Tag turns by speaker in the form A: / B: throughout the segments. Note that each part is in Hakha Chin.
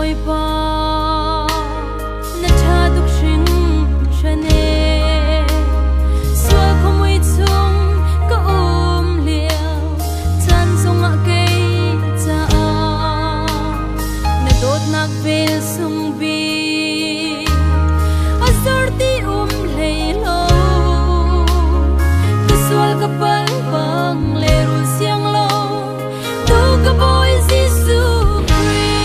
A: Bawipa, na ṭha tuk hringhran ee. Sual khuamui chung ka um lio caan zongah kei caah na dawtnak vel sung bik a zor ti um hlei lo. Ka sual ka pal bang le rul siang lo tu ka Bawi Jesuh Khrih.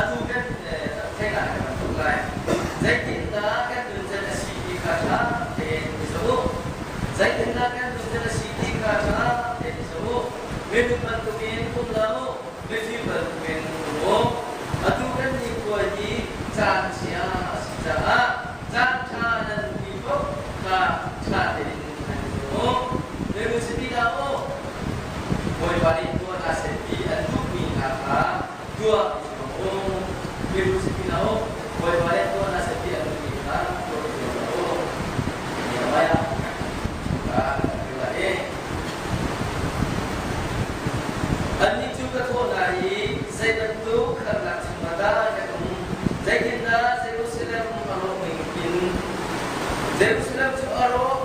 B: Atu kan theihnak kan bantuk lai. Zeitindah kan nuncan a si ti kha ṭha tein i zoh u. Zeitindah kan nuncan a si ti kha ṭha tein i zoh u. Minung bantukin um hlah u, mifim bantukin um u. Atu kan nikhua hi caan chia a si caah caan ṭha nan hmuhmi paoh kha ṭha tein nan i zuam u. Minung si ti hlah u, Bawipa nih tuah hna seh ti an duhmi hna kha tuah i zuam u. Minung si ti hlah u, Bawipa nih tuah hna seh ti an duhmi kha tuah i zuam hlah u. Nehemiah kha kan rel lai i Annih cu ka thawh hna i zei bantuk harnak chungah dah kan um? Zeitindah Jerusalem a rawh ning in Jerusalem cu a rawh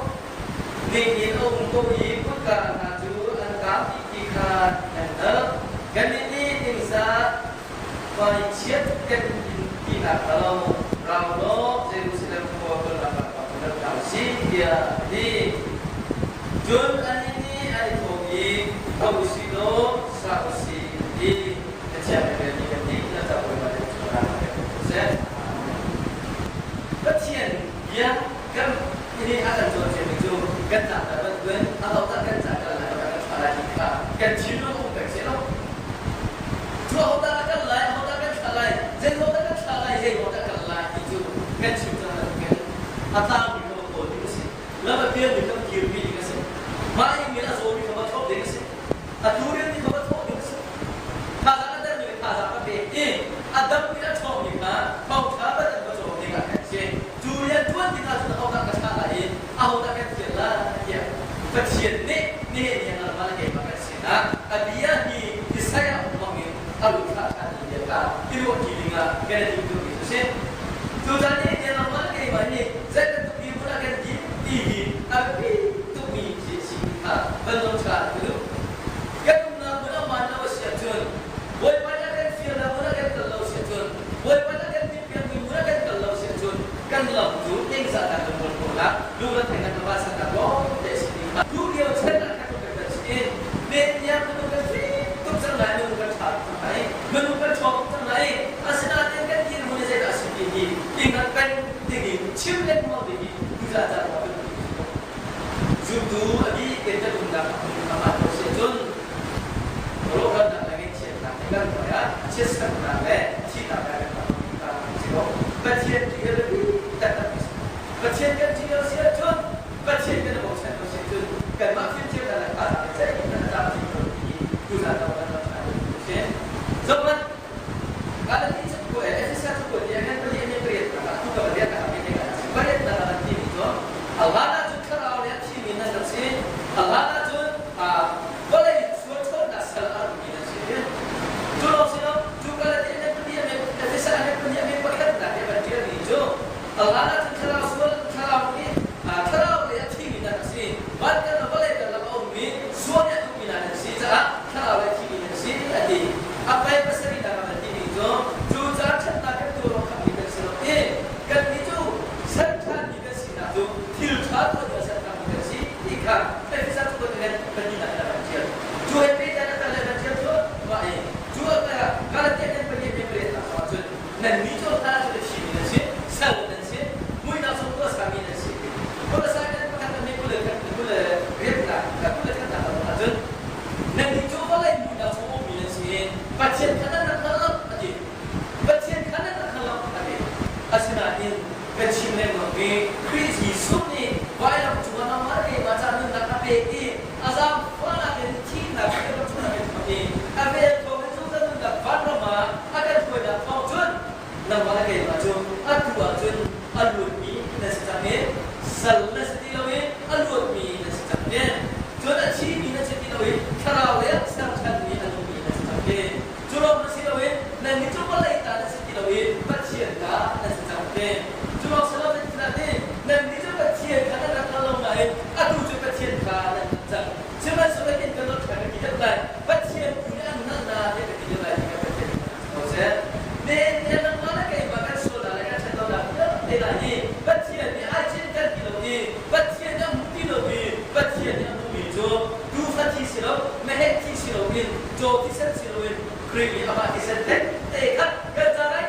B: ning in a um ko i kutka hna cu an kau dih ti kha nan hngalh. Kannih nih ningzah hmaichiat kan in tinak hnga lo, rau law Jerusalem khua kalnak lam ah kan hna u sih, tiah a ti. Cun annih nih an i thawh i, Tho u sih law, sa u sih, an ti. Cathiang kan relmi kan dihlak ca Bawipa nih thluachuahnak a pek ko seh. Pathian bia kan ini a kan cawnpiakmi cu kan tlakter bantukin ahodah kan ca kal lai, ahodah kan thlah lai ti kha kan thinlung um peng seh law cu ahodah a kal lai, ahodah kan thlah lai, zei ruangah kan thlah lai, zei ruangah kal lai ti cu kan chim cang bantukin a tlangmi kha va kawl ding a si. Lam a pialmi kha va kirpi ding a si. Mah i min a zawmi kha va thlop ding a si. A tlurianmi kha va thawh ding a si. Thazaang a dermi le thazaang a pek i a dammi a ṭhawngmi kha thawngṭha van an va cawm ding ah khan a si. Cu rian ṭuan ding ahcun ahodah ka thlah lai i ahodah kan fial lai tiah Pathian nih nihin ni ah nangmah le keimah kan sinah a bia hi Isaiah hmang in a run thlah ṭhan mi bia kha i ruahṭi ding ah kan i timhtuahmi cu a si. Cucaah nihin ni ah nangmah le keimah hi zei bantuk dirhmun ah kan dir ti hi a biapi tukmi thil a si ti kha van lung ṭha ka duh. Kan umnak hmun a hmaan lo a si ahcun Bawipa nih a kan fialnak hmun ah kan kal lo a si ahcun Bawipa nih a kan timhpiakmi hmun ah kan kal lo a si ahcun kan lam cu ningzahnak le mualphonak lungretheihnak le vansannak lawngte a si ti kha tu lio chan ah khan kan kan si in nehniang minung kan fim tuk cang lai, minung kan ṭha tuk cang lai, minung kan ṭhawng tuk cang lai. Asinain kan dirhmun hi zeidah a si ti hi i hngalh peng ding in chim lengmang ding hi tuzaan caan ah kan Zumtu a bik in kan umnak hmun a hmaan lo si ahcun rawhralnak le ngaihchiatnak he kan hmai ah chiatsernak le thihnak he kan rak si ko. Pathian ṭih hi biapi taktak a si. Pathian kan ṭih lo si ahcun Pathian kan i bochan lo si ahcun kanmah fimthiamnak le thazaang le zeihmanh a tlamtling lo ti hi tuzaan zong kan rak ṭha deuh a si. Zohhmanh, Galati cakuat, Efesa cakuat i a ngan pali a ngan pariat nak ah tuka pariat nak ah kan si. Pariat nak ah an timi cu a hlan ahcun thlarau le a thimi nan rak si. A hlan ahcun vawlei sualṭhawnnak sal a rak mi nan si. Cu lawng si lo, cu Galati a ngan pali a ngan Efesa a ngan pali a ngan pakhatnak i a van ṭialmi cu a hlan ahcun thlarau sual thlarau nih thlarau le a thimi nan rak si. Van kan le vawlei karlak a ummi sual nih a tukmi hna nan si caah thlarau le thimi nan si a ti. A pei pasarihnak ah a timi cu cu caah ṭhatnak kan tuah awk khammi kan si lo i kannih cu ser ṭhanmi kan sinak cu thil ṭha tuah ding ah ser ṭhanmi kan si ti kha Efesa cakuat in pahnihnak in a kan ṭial. Cu he pehtlai a kal le kan ṭial thluahmah i cu a kal ah Galatia kan pahnih a pariatnak zongah cun nannih cu hla cu a thimi nan si, sal nan si, muihnak zong tuah sami nan si. Kolosai kan pakhat a hme kul le kul le riatnak kul le khatnak ah cun Nannih cu vawlei muihnak chung ummi nan si i Pathian kha nan rak hngal lo a ti. Pathian kha nan rak hngal lo a ti. Asinain ka chim lengmang i Khrih Jesuh nih vailam cungah nangmah le keimah ca nunnak a pek i a zaangfahnak in thihnak a kan chung a kan chap i a vel thawng in zungzal nunnak vanram ah a kan hruainak thawng cun nangmah le keimah cu atu ahcun a luatmi na si cang i sal na si ti lo i a luatmi na si cang i cun a thimi na si ti lo i thlarau le ser ṭhanmi a nungmi na si cang i cu lawng na si lo i nannih cu vawlei ta na si ti lo i Pathian ta na si cang i cu lawng si lo zeitinah nannih cu Pathian kha nan rak hngal lo nain atu cu Pathian kha nan hngalh cang. Sihmanhsehlaw kin kan ṭhan ka ti deuh lai. Pathian tu nih an hngalh na tiah ka ti deuh lai ti kha Pathian nih ko seh. Nihin ni nangmah le keimah kan sualnak le kan ṭhatlonak vialte hna hi Pathian nih ai cinken ti lo i Pathian nih a hmu ti lo i Pathian nih a hmuhmi cu tuufa thi si lo, meheh thi si loin, caw thisen si loin Khrih nih amah thisen thengte kha kan caah.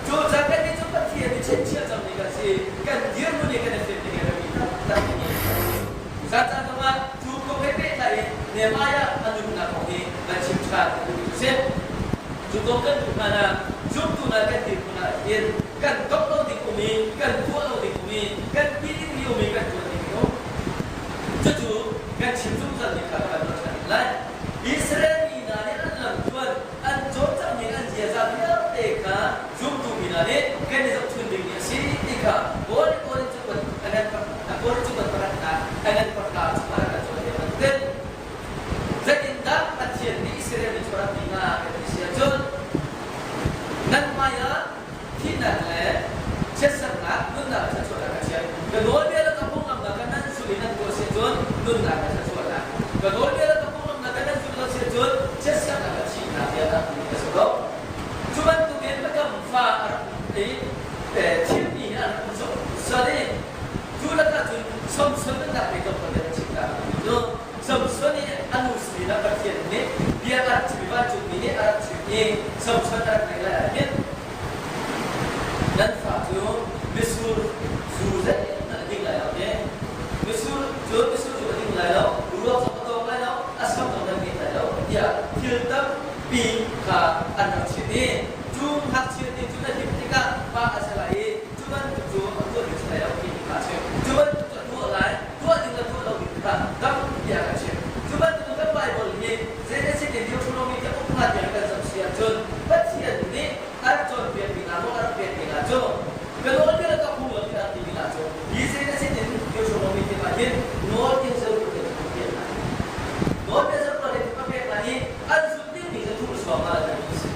B: Cu caan kan nih cu Pathian nih chinchiah cangmi kan si. Kan dirhmun i kan i fim ding hi biapi taktak mi a si. Zan caan zongah cu kong he pehtlai in Nehemiah a nunnak kong hi van chim ṭhan ka duhmi cu si. Cu kong kan duh hlan ah zumtu hna kan dirhmun ah hin kan tongh lo ding um i kan tuah lo ding um i kan ti dingmi um i kan ṭuan dingmi um. Cucu kan chim zungzalmi kha kan ruat ṭhan lai. Israel mi hna nih an lamtluan an cawlcangh ning an ziaza vialte kha zumtu mi hna nih kan i zohchun dingmi a si ti kha Paul nih Korin cakuat a ngan Korin cakuat pakhatnak a ngan pahra chungah a kan cawnpiak bantukin zeitindah Pathian nih Israel mi cu a rak ti hna kan ti si ahcun nan hmaiah thihnak le chiatsernak nunnak le thluachuahnak ka chiah. Ka nawlbia le ka phunglamnak kha nan zulh i nan tuah si ahcun nunnak le thluachuahnak. Ka nawlbia le ka phunglamnak kha nan zulh lo si ahcun chiatsernak le thihnak tiah rak timi ka si lo. Cu bantukin biakam fa a rak i thimmi hi an rak um sal i cu lakah cun Samson nunnak pe tlawmpal te chim ta cu Samson i a nu sinah Pathian nih bia a rak chim i vancungmi nih a rak chim i Samson a rak ngeih lai ah hin Nan fa cu mitsur zu zeihmanh a ding lai lo ti. Mitsur cu mitsur zu a ding lai lo, ruak zong a tawng lai lo, a sam zong nan ngei lai lo tiah thil tampi kha an rak chim i cu ngakchia te cu na him tikah pa a si lai i cu bantuk cu a tuah ding si lai lo timi kha a chim. Cu bantuk cu a tuah lai, tuah ding le tuah lo ding kha tampi a kan chimh. Cu bantuk kan Baibal hi zeitin Deuteronomy te uk hna tiang kan zoh si ahcun Pathian nih a rak cawnpiakmi hna nawl a rak pekmi hna cu ka nawlbia le ka phunglam hi a rak timi hna cu hi zeitin Deuteronomy te ah hin nawlbia zohtu te cu pek hna. Nawlbia zohtu te cu ka pek hna i an zulh dingmi cu thum suang hna la a si.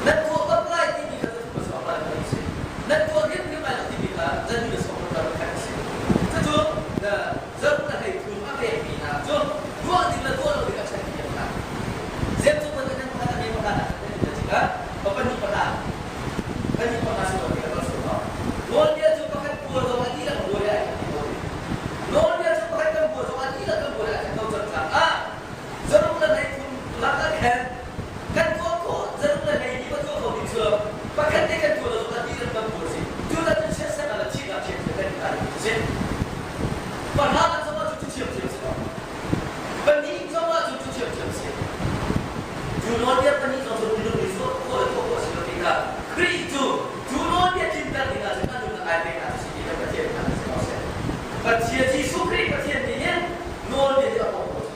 B: Nan tuah bak lai timi kha cu thum suang hna la a si. Nan tuah hrimhrim lai lo timi kha zan ni sawm la a si. Cucu zarh le hlei thum a pekmi hna cu tuah ding le tuah lo ding a ṭhen piak hna. Zemcung bantuk nan pakhat a me pakhat ah kan ti tikah pahnih pahra pahnih pahra si lo ti ka su no. Nawlbia cu pakhat buar zong a dihlak buar ai khat ti ko. Nawlbia cu pakhat kan buar zong a dihlak kan buar ai khat ko cang caah zaruk le hlei thum lak ah khan kan tuah khawh zaruk le hlei ni va tuah kho ding cu pakhat te kan tuah lo zong a dihlak kan buar si. Cu ta cun chiatserh le thihnak thiamthiam kan i ta si. Pahra zong ah cu thiamthiam si ko. Pahnih zong ah cu thiamthiam si. Cu nawlbia pahnih zong cu minung nih tuah khawh le tuah khawh si lo tikah Khrih cu cu nawlbia tlinter ding ah cun a nun a kai peknak cu si ti kan Pathian kha si ko seh. Pathian Jesuh Khrih Pathian nih hin nawlbia hi a bawmh ko cu.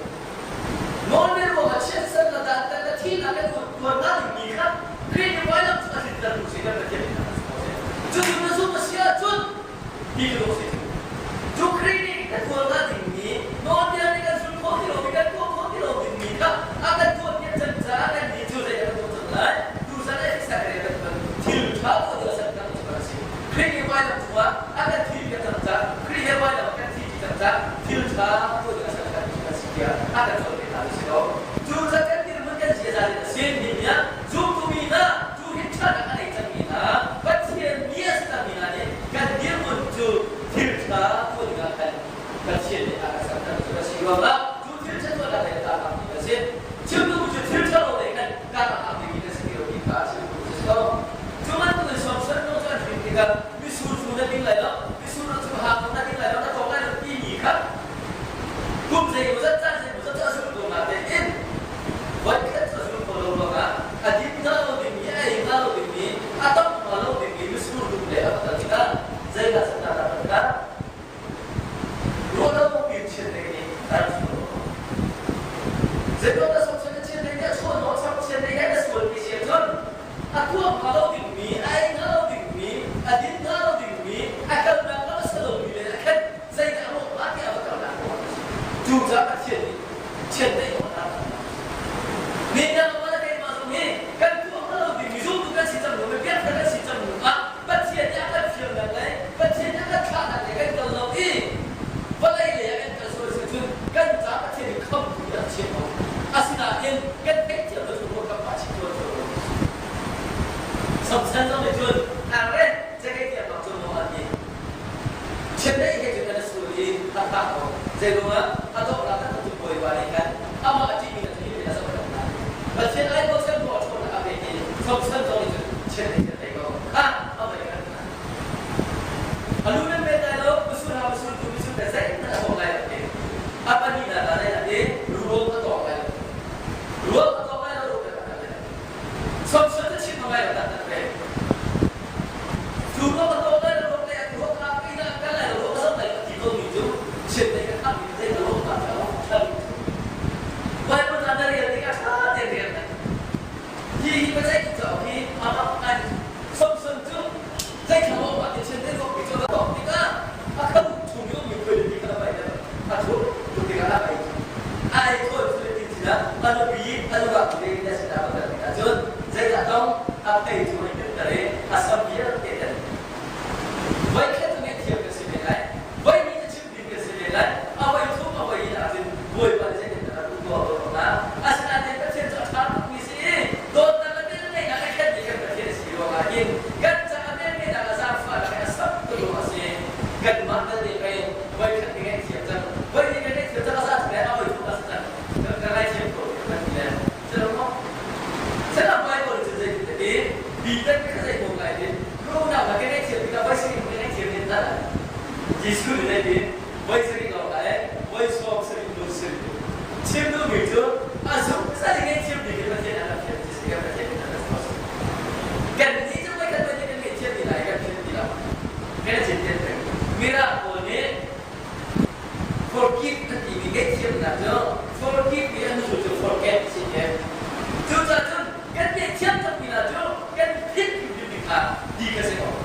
B: Nawlbia ruangah chiatserh le dantat le thihnak kan tuarnak dingmi kha Khrih nih vailam cung a tlinter tu si kan Pathian nih khan si ko seh. Cucu na zumh a si ahcun ti ka dawh si cu. Cu Khrih nih kan tuarnak dingmi nawlbia nih kan zul khawh ti lomi kan tuah khawh ti lo dingmi kha a kan tuahpiak cang caah kan nih cu zei kan tuah cang lai. Tuzan ah Israel kan thil ṭha tuah ding a ser cang cu a si. Khrih nih vailam cungah a kan thihpiak cang caah Khrih he vailam ah kan thi ṭi cang caah thil ṭha tuah ding a ser cang cu a si tiah a kan cawnpiak hna si ko. Cu chan kan dirhmun kan ziaza in a si mi nih zumtu mi hna cu hin ṭhatnak a nei cangmi hna Pathian mi a si cangmi hna nih kan dirhmun cu thil ṭha tuah ding ah khan Pathian nih a kan serter cu a si ruangah cu thil ṭha tuahnak he kaa mi a si. Chimtu cu thil ṭha lo lei khan kaa rak dingmi na si ti lo ti kha a chimtu cu si ko. Cu bantuk in sawmsar nung cu an hrin tikah misur cu na ding lai lo, misur cu hak na ding lai lo, na tawk lai lo timi kha kum zeimawzat caan zeimawzat cu a zul ko natein voikhat cu a zul kho lo ruangah a din hnga lo dingmi, a ei hnga lo dingmi, a tongh hnga lo dingmi misur dum le a va kal tikah zeidah saknak dah kan kal? Ruahlo in chiandeih nih a rak sual ko. Zeiruang dah sawmchian na chiandeih nih a chuahhnawh chiandeih he na sualmi si ahcun a tuah hnga lo dingmi, a ei hnga lo dingmi, a din hnga lo dingmi, a kalnak lam a si lomi le a khen zeidah a rawh hnga tiah a va kalnak ko a si. Cucaah Pathian nih chiandeih awk a rak Nihin ah le keimah zong hi kan tuah hnga lo dingmi zumtu kan si cang hnu, biakthar kan si cang hnu ah Pathian nih a kan fialnak le Pathian nih a kan thlahnak le kan kal lo i vawlei lei ah kan kal sual si cun kan ca Pathian nih khamtu nih a chiah ko. Asinain kan theihthiam lo cu ruah kan pa chih tuan lo. Samson zong nih cun arre cakei tiang bak cun maw an ti. Chiandeih he cun an sul i a thah ko. Zeiruangah a donghnak kan tu Bawipa nih khan amah a ṭihmi hna cu hi a zohkhenh hna. Pathian ai bochan bu a ṭhawnnak a pek i Samson zong nih cun chiandeih cu a tei ko. Kha.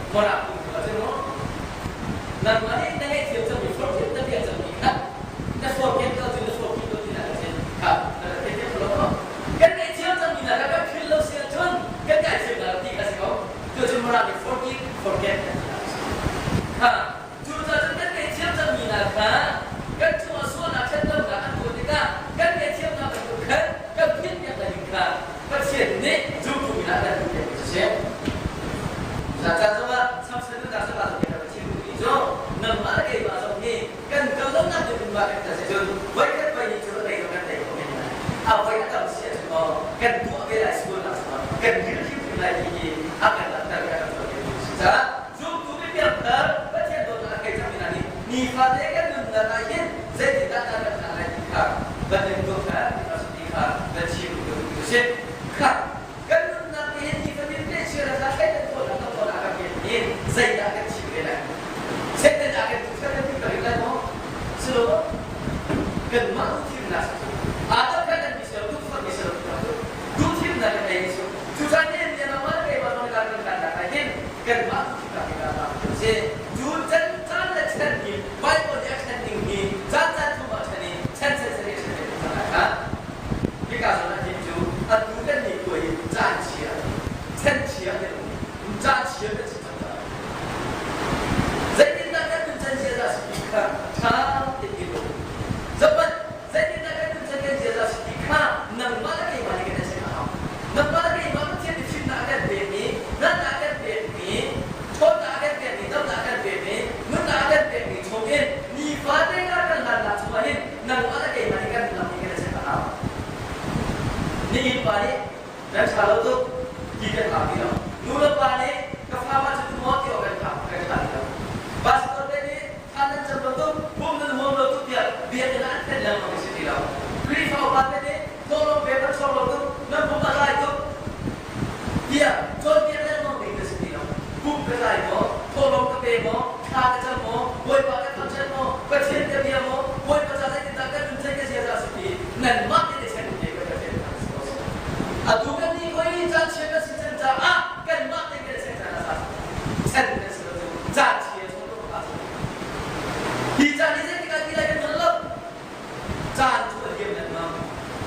B: Mawrah kum cu a si maw? Nangmah nih na ngaihthiam cangmi forgive na piah cangmi kha na forget lo cun na forgive lo tinak a si. Kha na rak theithiam kho lo maw? Kan ngaihthiam cangmi hna kha kan philh lo si ahcun kan ngaihthiam hna lo ti kha a si ko. Cucun Mawrah nih forgive, forget kan tinak a si. Kha cucaah cun kan ngaihthiam cangmi hna kha kan cungah sualnak ṭhatlonak an tuah tikah kan ngaihthiamnak bantuk khan kan philhpiak hna ding kha Pathian nih zumtu min ah kan duhpiakmi cu si. Ca zongah Samson nunnak zongah zong kan chim duhmi cu nangmah le keimah zong hi kan kallonak ding in mah kan kal si cun voikhat voi hnih cu a tei zong kan tei kho men lai. A voi a tam si ahcun maw kan tuah ve lai sualnak zongah kan dir hrimhrim lai ti hi a kan langhter i a kan cawnpiakmi a si caah zumtu biapiakthar Pathian dawtnak a thei cangmi hna nih nifate kan nunnak ah hin zeitindah kan kan hna lai ti kha van in tuak kha ti kha van chim ka duh cu si. Kha kan nunnak nih hin nifatin te chia le thlai kan tuahnak kan tuahnak kan pek in zeidah kan chim ve lai? Satan ah kan tuh kan tuh kan lai maw? Si lo kanmah duh thimnak si cu. Adam kan kan mi si lo, duh fak mi si lo, duh thimnak kan ei mi si. Cucaah nihin ni ah mah keimah zong kan kan nak ah hin kanmah duh thimnak hi kan kan si. Cu chan caan le chan hi Bible nih a ṭhen ning hi caan caan thum ah ṭhen i chan chan chan i a ṭhen ve cang lai kha. Hika zawn ah hin cu atu kan ni khua hi caan chia chan chia kan um caan chia kan si cang caah zeitindah kan nun chan ziaza si ti kha ṭha tein i ruat. Zohhmanh, zeitindah kan nun chan kan ziaza si ti kha nangmah le keimah nih kan i chim a hau. Nangmah le keimah Pathian nih fimnak a kan pekmi, hngalhnak a kan pekmi, ṭhawnnak a kan pekmi, damnak a kan pekmi, nunnak a kan pekmi chungin nifate kar kan hlannak chungah hin nangmah le keimah nih kan lam hi kan i check a hau. Nihin pa nih nan ṭha lo tuk ti kan hau ti lo. Nu le pa nih ka fa mah cu tu maw ti awk kan ṭha kan ṭha ti lo. Pastor te nih thla nan cam lo tuk, pum nan huam lo tuk tiah biakinn ah an thenh lengmang i si ti lo. Khrihfa upa te nih thawhlawm pek nan sawng lo tuk, nan pum a tlai tuk tiah cawnpiak lengmang ding na si ti lo. Pum ka tlai maw, thawhlawm ka pe maw, thla ka cam maw, Bawipa ka thangṭhat maw, Pathian ka bia maw, Bawipa ca zeitindah ka nun cei ka ziaza si ti nanmah nih na check te ka Pathian kha si ko. Atu kan nih hoi caan chia kan si cang caah kanmah te kan check caan a za. Chan kan si lo cu caan chia chung tu ka Hi caan hi zeitik ah ti lai kan hngal lo. Caan cu a liam lengmang.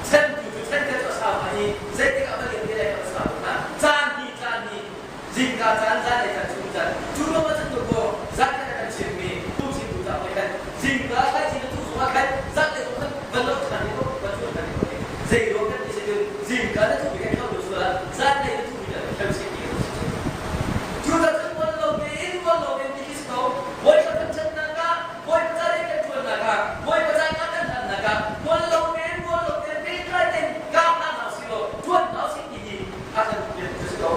B: Chan tu cu chan khat cu a sau i zeitik ah va liam te lai kan sau hna. Caan hi caan hi zingka caan zanlei caan chun caan cu ruang ah cun dawkaw zankhat a kan chimmi phungchimtu ca nih khan zingka thlaici na tuh zongah khan zanlei zong khan van lo ṭhan i van chuah ṭhan i zei ruang kan ti si cun zingka na tuhmi kan kho lo sual ah zanlei na tuhmi kan kho si ti kan si cu cu cun mual lo tein mual lo tein ti khi si ko Bawipa thangṭhatnak ah Bawipa ca rian kan ṭuannak ah Bawipa ca kan kan hlannak ah mual lo tein mual lo tein pehtlai tein kap hna hna usih law ṭuan hna usih ti hi a kan duhpiak cu si ko.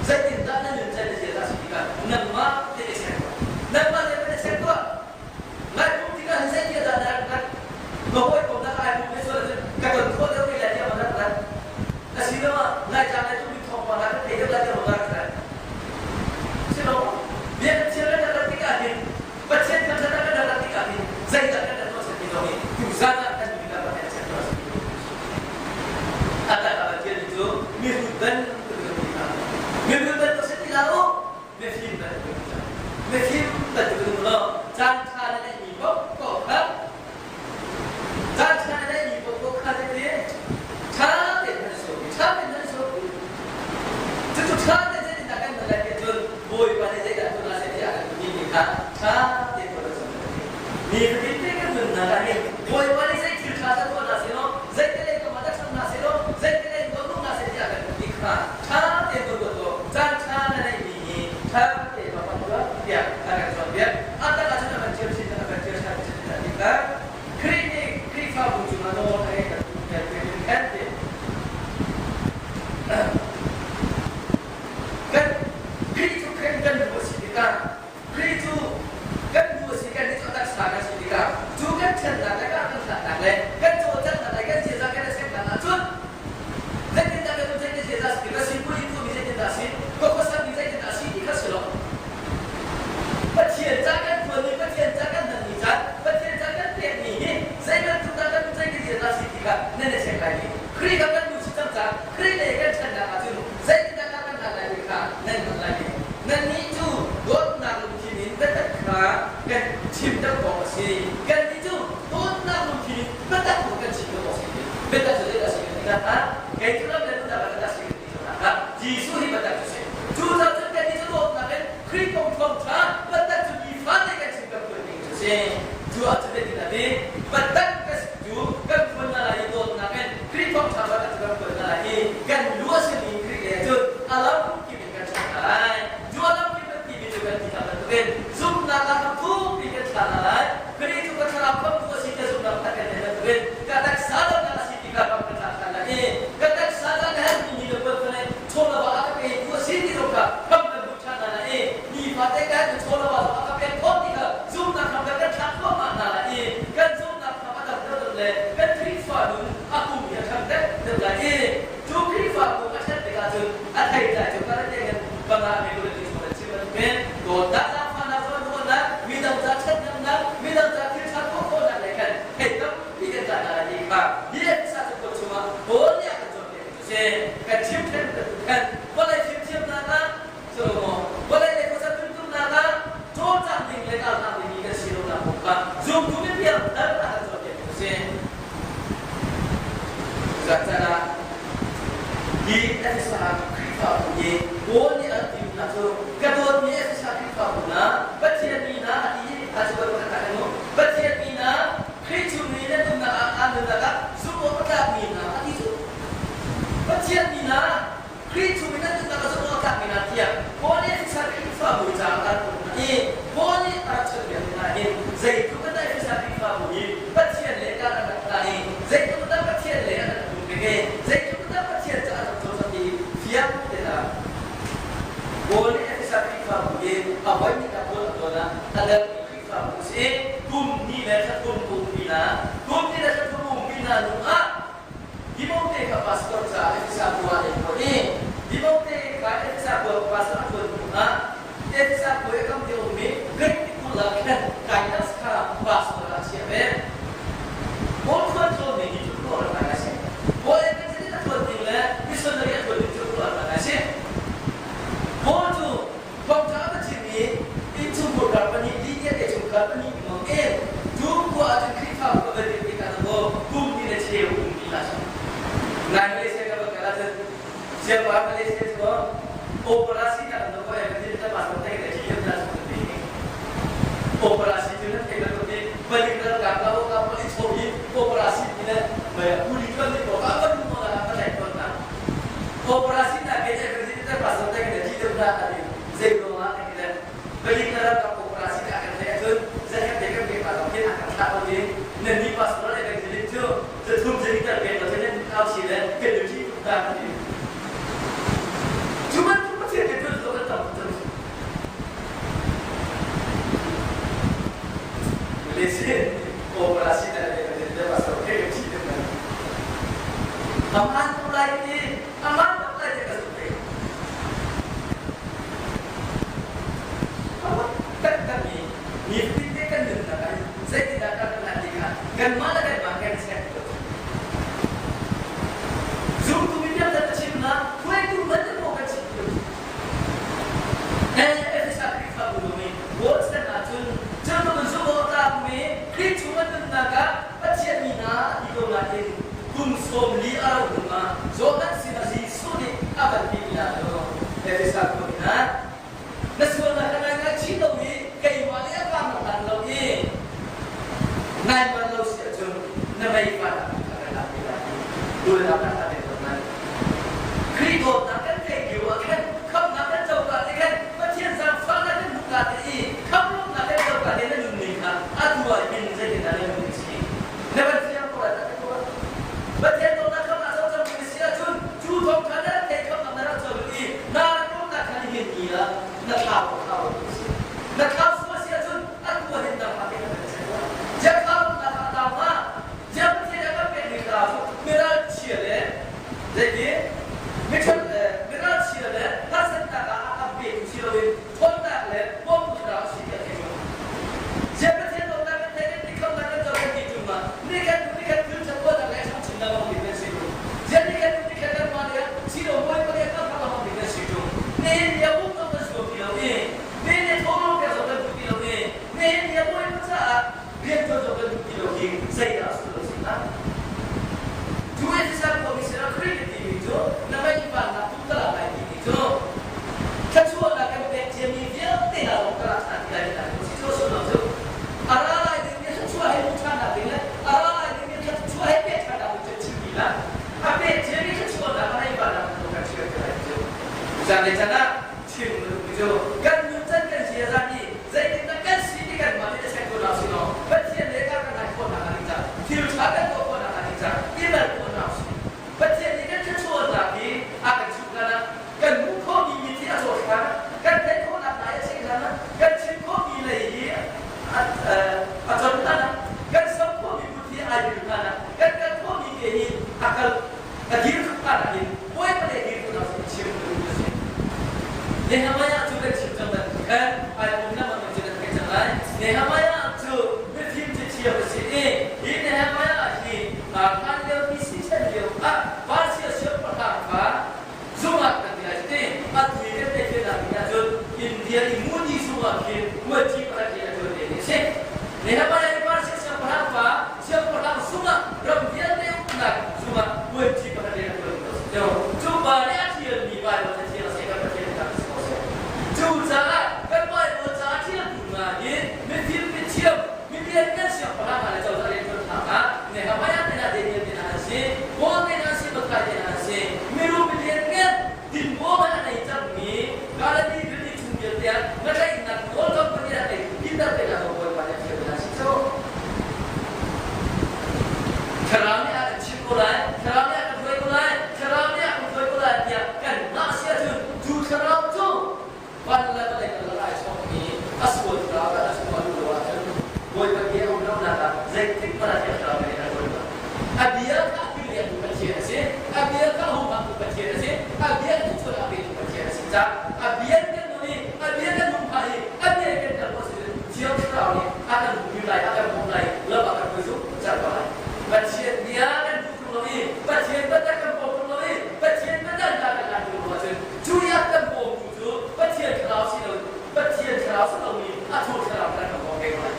B: Zeitindah na nun can na ziaza si tikah nangmah te i check tuah. Nangmah te van i check tuah. Ngaihpum tikah hin zeitia dah na rak hngalh? Ka hawikom dah ai pum he sual ahcun ka ton khawh deuh ve lai tiah maw na rak hngalh? Asiloah ngaitlang le tlukmi thawngpang ah ka thei deuh lai tiah maw na rak hngalh? Si lo. Biakinn thiang kan rak tikah hin Pathian thangṭhat ah kan rak tikah hin zeidah kan rak tuah ti zong hi tuzan ah kan mi kan rak check tuah si. A tak ah Pathian cu mihrut bantuk in ti hna. Mihrut bantuk si ti hlah u, mifim bantuk in ti hna. Mifim bantuk in um law caan ṭha na neihmi paohpaoh kha caan ṭha na neihmi paohpaoh kha zeitin ṭha tein nan sawmi, ṭha tein nan sawmi. Cucu ṭha tein zeitindah kan hman lai ti ahcun Bawipa nih zeidah tuah hna seh tiah a kan timi kha ṭha tein tuah cang kan ti. Nifatin te kan nunnak ah hin Bawipa nih zei thil ṭha dah tuah hna seh law, zei te lei kam ah dah ṭhang hna seh law, zei te lei in tuah hna seh tiah kan ti kha ṭha tein tuah tuah tuah. Caan ṭha na neihmi hi ṭha tein va hmang tuah tiah a kan cawnpiak. A tak ahcun a kan ṭhial chin, a kan ṭhial ṭhan chin ti kha Khrih nih Khrihfabu cungah nawl a ngeih bantuk khan ti. Kan Khrih cu Khrih kan lu a si tikah Khrih cu kan lu a si kan nih cu a taksa kan si tikah cu kan ṭhennak le kan hlatnak le kan cawlcanghnak le kan ziaza kan i semnak ahcun zeitindah kan um zeitin ziaza si ka sipuai tuahmi zeitindah a si ka khuasakmi zeitindah a si ti kha si lo. Pathian ca kan tuanmi Pathian ca kan hmanmi caan Pathian ca kan pekmi hi zei bantuk dah kan um zeitin ziaza si ti kha nan i check lai i Khrih kha kan lu si cang caah Khrih lei kan ṭhannak ahcun zeitindah kan hlat lai ti kha nan hngalh lai. Nannih cu dawt kan chim deuh awk a si. Kannih cu dawtnak lungthin in biatak tu kan chim deuh awk a si. Biatak cu zeidah a si kan ti nakhnga kei cu lam le nunnak ah biatak si kan ti cang nakhnga Jesuh hi biatak cu si. Cucaah cun kannih cu dawtnak in Khrih kong thawngṭha biatak cu nifate kan chim kan phuan ding cu a si. Cu ahcun zeitin a ti? Biatak cu kan phuan hna lai i dawtnak in Khrih thawngṭha biatak cu kan phuan hna lai i kan lu a simi Khrih lei ahcun a lam kip in kan ṭhang hna lai. Cu a lam kip kan timi cu kan ti hna bantukin zumhnak ah lam thukpi kan thla hna lai. Khrih cu ka thlarau khamhtu a si tiah zumhnak pakhat kan theih bantukin ka taksa damnak a si ti kha ram kan thlak ṭhan lai i ka taksa ca ka herhmi ni le puan fane chawlava a ka petu a si ti zong kha ram kan hmuh ṭhan hna lai i nifate ka herhmi chawlava zong a ka pek khawh ti kha zumhnak hram kan kan thlak thluahmah hna lai i kan zumhnak hram a dam deuhdeuh le kan Khrihfa nun a kum hi a ṭhang deuhdeuh lai i cu Khrihfa kum a ṭhat tikah cun a theitlai cu Galatian panga mi Galati chung an chim bantukin dawtnak zaangfahnak zawnruahnak midang ca ṭhathnemnak midang ca thil ṭha tuah khawhnak lei khan thei tampi kan tlai hna lai ti kha hi Efesa cakuat chungah Paul nih a kan cawnpiak cu si. Kan chim ṭhen bantuk khan vawlei fimthiamnak ah Solomo vawlei lei khuasa tuntumnak ah cawlcangh ding le kaltak dingmi kan si lonak kong kha zumtu mipiang thar a kan cawnpiak cu si. Cucaah ah hi Efesa Khrihfabu hi Paul nih a rak timi hna cu ka dawtmi Efesa Khrihfabu hna Pathian mi hna a ti i a cu pakhat ah kan um. Pathian mi hna Khrih chung i nan umnak ah aan nunnak ah zumh awk a tlakmi hna a ti cu. Pathian mi hna Khrih chung i nan nunnak a zumh awk a tlakmi hna tiah Paul nih Efesa Khrihfabu caah a rak um hna i Paul nih a rak chawnhbiak hna hin zeitluk in dah Efesa Khrihfabu hi Pathian le kar an rak hlah i zeitluk in dah Pathian le an rak um peng i zeitluk in dah Pathian cu an rak cawlcangh ti fiang tein a Paul nih Efesa Khrihfabu hi a voihnihnak rawl a tuan ah a dermi Khrihfabu a si. Kum hnih le thla thum umpi hna, kum hnih le thla thum umpi hna hnu ah Timote kha pastor caah Efesa khua ah an phuah i Timote kha Efesa khua pastor a ṭuan hnu ah Efesa khua i a kam te a ummi Greek tikulh ah khan Titus kha pastor ah a chiah ve. Paul khual tlawnmi hi cu khuaruahhar ngai a si. Paul evangelist a ṭuan ding le missionary a ṭuan ding cu khuaruahhar ngai a si. Paul cu thawngṭha a va chim i innchungkhar kar pahnih Lydia te chungkhar pahnih lengmang in cu khua ahcun Khrihfabu a va dirh tikah dakaw kum hnih le cheu umpi hna sih. Nai Malaysia ka va kal ahcun siangpahrang Malaysia cu operasi nak in dakaw evangelist le pastor te le ṭhiam hna cu an pe. Operasi cu nan theih bantuk in palik ralkap ka ka police ho hi operasi ti le kuli tuan ni ko ka va duh mo la ka tlaih tawn hna. Operasi na ke evangelist le pastor te le ṭhiam hna an zei ruang ah kan ti le palik le ralkap operasi na kan theih ahcun zakhat te kan pek hna zong hin a kan thlah ko i nan ni pastor le evangelist cu zathum zali pek lo nan thau si le kan nu ṭih tuk ta kan ti. Cu bantuk Pathian he tuan kan tam tuk. Malaysia operasi na le kan le pastor ke kan ṭih tuk nan. Aman tuk lai ti aman tuk lai ti ka zumh ve. Taktak mi nifatin te kan nunnak ah zeitindah kan hman ti kha kanmah le kanmah kan check tuk. Zumtu mi vialte ka chimnak hruaitu hmanh maw kan chim tuk. Efesa Khrihfabu zong nih Paul chan ahcun cu zumh awk tlakmi Khrih chung an nunnak ah Pathian mi hna a ti ko nain kum 40 a rauh hnu ah Johan sinah Jesuh nih a van timi hna cu Efesa khua hna na sualnak kha nai ngaihchih lo i keimah nih a ka hlan lo i nai man lo si ahcun na mei van ah ka kan lak te lai dawtnak kan hlat te lai. Khrih dawtnak kan theih lio ah khan khamhnak kan co ka te khan Pathian zaangfahnak kan hmuh ka te i khamhlawmnak kan co ka te na nunning kha atu ah hin zeitindah na nun si na van fiang ko lai tak ko Pathian dawtnak khamhnak co cangmi na si ahcun cu thawngṭha na rak theih khamhnak na rak co i na dawtnak kha nihin ni ah na thlau ko thlau ko si na thlau sual si ahcun atu ah hin nangmah te kan si Ziah thlau na kha tau ma Ziah Pathian a kan pekmi hna cu miral chia le zeiti miṭhat le miral chia le harsatnak ah a kan petu si loin ṭhawnnak le bawmtu thlarau a si tiah thei cu. Ziah Pathian dawtnak kan theih kan khamnak kan co kan ti ṭung ah nikhat hnu nikhat thil ṭhat tuahnak le changchinnak lawng ding kan si ṭung. Ziah nikhat hnu nikhat kanmah nih si lo bawipa nih a kan hram lawng ding kan si ṭung. Nihin ni a um zong kan zuam ti lo i nihin ni thawng lawng pek zong kan duh. Nehemiah cu mifim cathiam a si i hi Nehemiah hi hlan lio BC chan lio ah Persia siangpahrang kha zungah kan ti lai cuti atu i kan theihfiannak ding ahcun India i Modi zungah khin mualci pakhat hi a ṭuan ve mi a si. Nehemiah hi Persia siangpahrang pa siangpahrang zungah ram vialte uknak zungah mualci pakhat rian a ṭuan mi a si. Cu pa nih a ṭialmi Baibal cathiang a si kan Pathian nih a si ko seh. Cucaah kan Baibal ca a ṭialtu hna hi mifim mithiam milian kan siangpahrang hna le cozah rianṭuan hna ah Nehemiah te hna Daniel te hna an si, Paul te hna an si, Matthai te hna an si. Mirum milian ngan tinbaw hmanh a nei cangmi Galilee rili chung vialte ah ngatlaihnak nawl company ah nei Peter te hna zong Bawipa nih a fial hna si cu. Thlarau nih a kan chimh ko lai, Thlarau nih a kan hruai ko lai, Thlarau nih a kan hruai ko lai tiah kan ngah si ahcun cu Thlarau cu van le vawlei karlak ai chawkmi a sual thlarau dah a chungah luh lo ahcun Bawipa bia a um lonak ah zeitik hmanh ah thiang thlarau nih a hruai lo. A bia kha a kilvengtu Pathian a si. A bia kha a humhaktu Pathian a si. A bia cu chuah a petu Pathian a si caah a bia kan nun i a bia kan humhak i a bia kan kal khawh si thiang thlarau nih a kan humhim lai, a kan bawmh lai, lam a kan hruai zungzal ko lai. Pathian bia kan duh tung lo i Pathian biatak kan pom tung lo i Pathian biatak hna kan lan tung lo ahcun cu i a kan bawmtu cu Pathian thlarau si lo Pathian thlarau si lomi a thur thlarau kan kan bawm ve ko lai.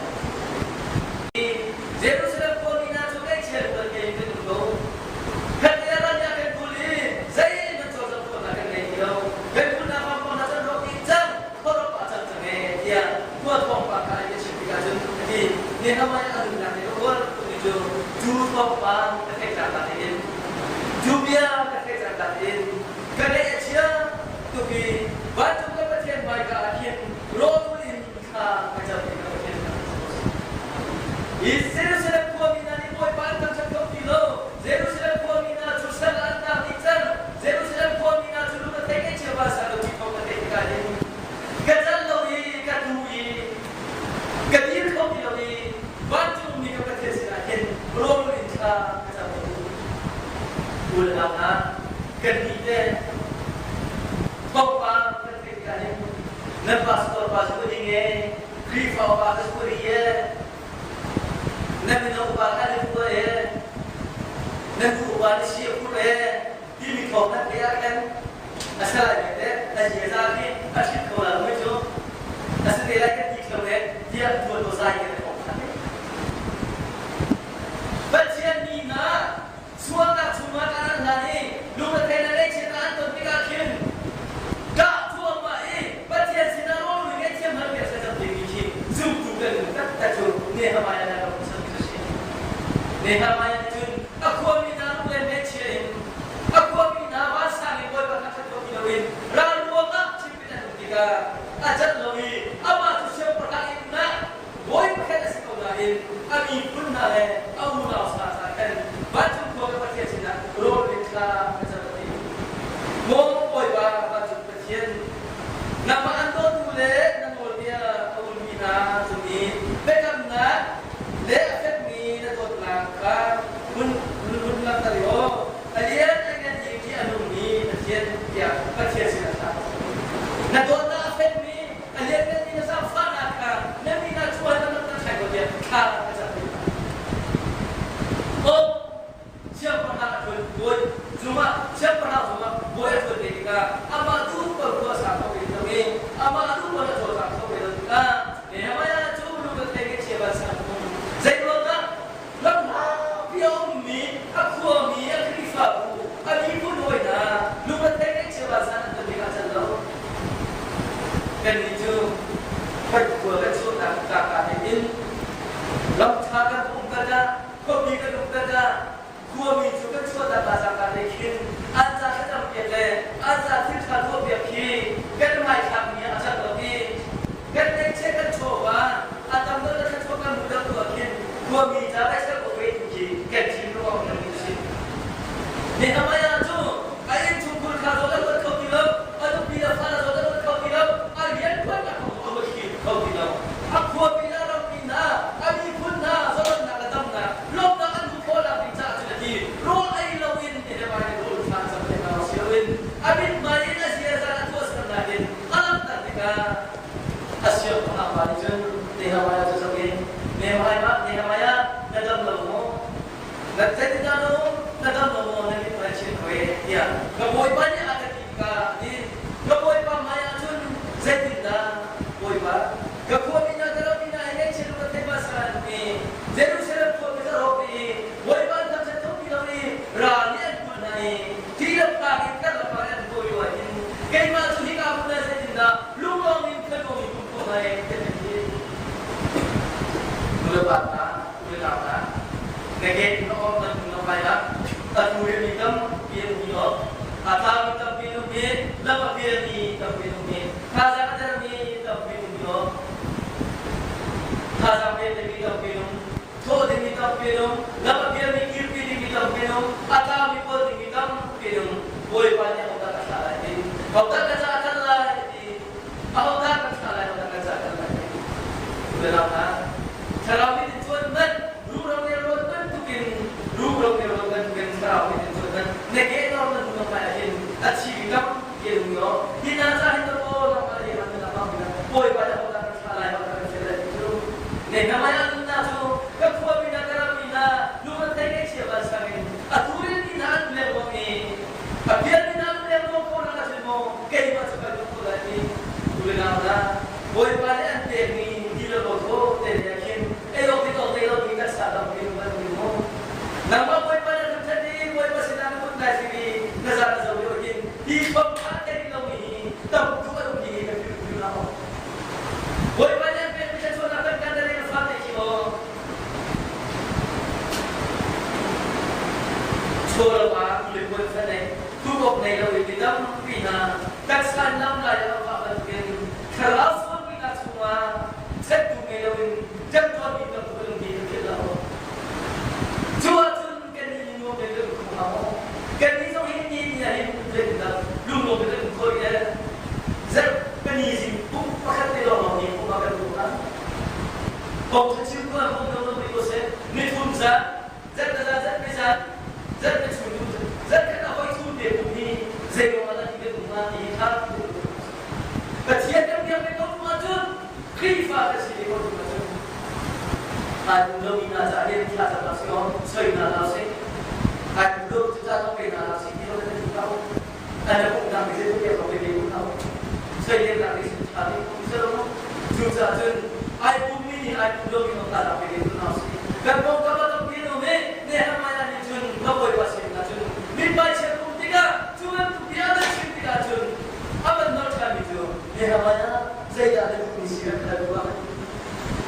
B: Jerusalem khuami hna cu ngaihchia rual ke in kan um ko. Kan ral nih a kan kulh i zeihmanh cawlcangh khawhnak kan ngei ti lo. Kan kulhnak vampang hna cu an rawk dih cang, khuarawk ah cang cang ee tiah khua thawngpang kha an chim tikah cun a ti. Nehemiah a nunnak nih a uar tukmi cu cu thawngpang ka theih cangka tein cu bia ka theih cangka tein ka ngaih a chia tuk i vancung ka Pathian hmaika ah khin rawl in thla ka cam i ka Pathian ka Hi Jerusalem khuami hna nih Bawipa an thangṭhat kho ti lo. Jerusalem khuami hna cu sal ah an tang dih cang. Jerusalem khuami hna cu lung a thei ngaihchia pa sa lo ti thawng ka theih tikah hin ka cal lo i ka tu i ka dir kho ti lo i vancungmi ka Pathian sinah hin rawl in thla ka cam ko. U le nau hna, kannih te thawngpang kan theih tikah hin nan pastor pa cu ka ding ee, Khrihfa upa ka si rih ee, nan mino upa kha na hua ee, nan nu upa na si a phur ee, timi thawng nan theih ah khan a si lai ve teh, a ziaza khi a ṭhit kho la mui cu, a si te lai kan ti thlo ee, tiah tuan aw zai in a thawng than. Pathian mi hna Sualnak chungah kan rat hlan i lungrethei le ngaihchiatnak an ton tikah khin kah cuahmah i Pathian sinah rawl ngaihthiam hal piak thlacam dingmi khi zumtu kan nun taktak cu Nehemiah nih a rak hmuhsakmi cu a si. Nehemiah nih cun a khuami hna lung le ngaihchia in a khuami hna vansang in Bawipa thangṭhat kho ti loin ral ruangah chimpit an um tikah a cat lo i amah cu siangpahrang inn ah Bawi pakhat a si ko nain a miphun hna le a unau hna caah khan vancung khua ka Pathian sinah rawl in thla ka cam a ti. Maw Bawipa vancung Pathian, nangmah an dawtu le na nawlbia a ulmi hna cung i biakamnak le a fekmi na dawtnak kha hun hun langhter law a lian a ngan i ṭih a nungmi Pathian tiah Pathian sinah thla ka cam. Na dawtnak a fekmi A liannganmi na zaangfahnak kha na min ah cuan na langhter ṭhai ko tiah thla ka cam rih hna. Aw, siangpahrang a ṭuan bawi cungah siangpahrang cungah bawi a ṭuan ve tikah amah duh paoh khua a sa kho ve lo i amah duh paoh a cawlcang kho ve lo tikah Nehemiah cu lungretheih ngaihchia vansang um. Zeiruangah lamhlatpi a ummi a khuami a Khrihfabu a miphun hawi hna lungretheih ngaihchia vansang an ton tikah can lo. Kannih cu kan khua kan chuahnak tlangka tein lamṭha kan um kal ah khuapi kan um kal ah khuami cu kan chuahnak tlangka te khin an ca thlacam piak le an ca thil ṭha tuah piak khi kan hmaithlakmi ah a cang lo i kan ngeihchiah kan chawva a tam deuh le thluachuah kan hmuh deuh tu ah khin khuami ca le sel awk ve tu khi kan thinlung a um lomi a si. Nehemiah cu a innchungkhur kha zawn a ruat kho ti lo, a nupi le fale zawn a ruat kho ti lo, a rianṭuannak kong a ruat kho ti lo. A khuapi le a rammi hna, a miphun hna zalonnak le damnak, lawmhnak an hmuh khawhnak ding caah cun a ti. Rawl ei loin Nehemiah nih rawl ṭha cam le hna si loin a mithmai in a ziaza a Siangpahrang pa nih cun Nehemiah cu zoh in, Nehemiah, Nehemiah, na dam lo maw? Na zeitindah na um? Na dam lo maw? Na mithmai chin ko ee, tiah ka bawipa nih a ka ti tikah a ti. Ka bawipa hmai ah cun zeitindah bawipa, ka khuami hna ka rammi hna he ngaihchia ka thei hmasa an ti. Jerusalem khuami ka rawk i bawipa an thangṭhat kho ti lo i ral nih an kulh hna i ti le phak in karlak ah an kawi lio ah hin keimah cu hika hmun ah zeitindah lunglawm in khuanuam in kum khawh lai tiah ka ti. Nulepa hna, unau hna, na ke in na awm nan hnu lai ah a tu mi tampi an um lo, a tlami tampi an um i lam a pialmi tampi an um i thazaang a dermi tampi an um lo, thazaang pe dingmi tampi an um, thawh dingmi tampi an um, lam a pialmi kirpi dingmi tampi an um, a tlami kawl dingmi tampi an um. Bawipa nih ahodah ka thlah lai ti, ahodah ka ca kal lai ti, ahodah ka thlah lai, ahodah ka ca kal lai ti. Unau hna, thlarau mit in cuan hmanh, ruhro le rawl bantukin, ruhro le rawl bantukin thlarau mit in cuan hmanh, na ke lawng na hnu hmai ah hin a thi mi tampi an um lo. Hi hna ca hin aw nangmah le keimah na bang Bawipa nih ahodah kan thlah lai, ahodah kan fial lai ti cu. Ne hmai ah nunnak cu ka khuami hna, ka rammi hna, lung an thei ngaihchia vansang in a tu mi hna an lengmang i a pialmi hna an lengmang ko nak ah cun maw keimah cu kai duh ko lai ti u le nau hna Bawipa nih an pekmi ti le rawl thaw te nih ah khin ei awk ding awk nei lomi taksa tampi um an um maw nangmah Bawipa na thangṭhat i Bawipa sinah na kut nai thlir i na zan na zo lio hin hi bang kha thei lomi hi tam tuk an um ti hi kan philh philh hlah maw Bawipa nih an pekmi thluachuahnak kan kan na fate khi maw Chawlawk ah kulipuan fanei tukawk nei lo in mi tampi hna taksa in lam lai a vah bantukin thlarau sualpinak chungah settu ngei loin ṭemṭawnmi bantuk an um ti kan philh lo. Cu ahcun kannih nih nuam in kan um kho hnga maw? Kannih zong hi ni ni ah hin zeitindah lunglawm in kan um kho rih le zarh pali zing pum pakhat te lawnglawng hi pum ah kan um hnga. Kong ṭha chim ko ah kong lo lo ko seh. Nithum zan, zarh na zan, zarh zan, zarh na chung zarh khat ah hoi thum te pum hi zei ruang ah dah ti kan um hnga ti hi kha Pathian kan biak ve ko tung ahcun Khrihfa kan si ve ko tung ahcun ai pum lomi hna caah hin thla cam hna sih aw soi hna hna sih ai pum lo cu ca zong pe hna hna sih ti lo kan ti hna an na pumhnak nih zeitluk tiang pe ve hna soi lemnak nih sin ṭha ding um selo cucaah cun ai pummi nih ai pum lomi zong hna pe ve hna sih kan pawngkam ah tampi an um i Nehemiah nih cun ka bawipa sin ah cun mithmai chia pum tikah cu bantuk bia nan chim tikah cun a van nolh ṭhanmi cu Nehemiah zeidah na duhmi si rak hal tuah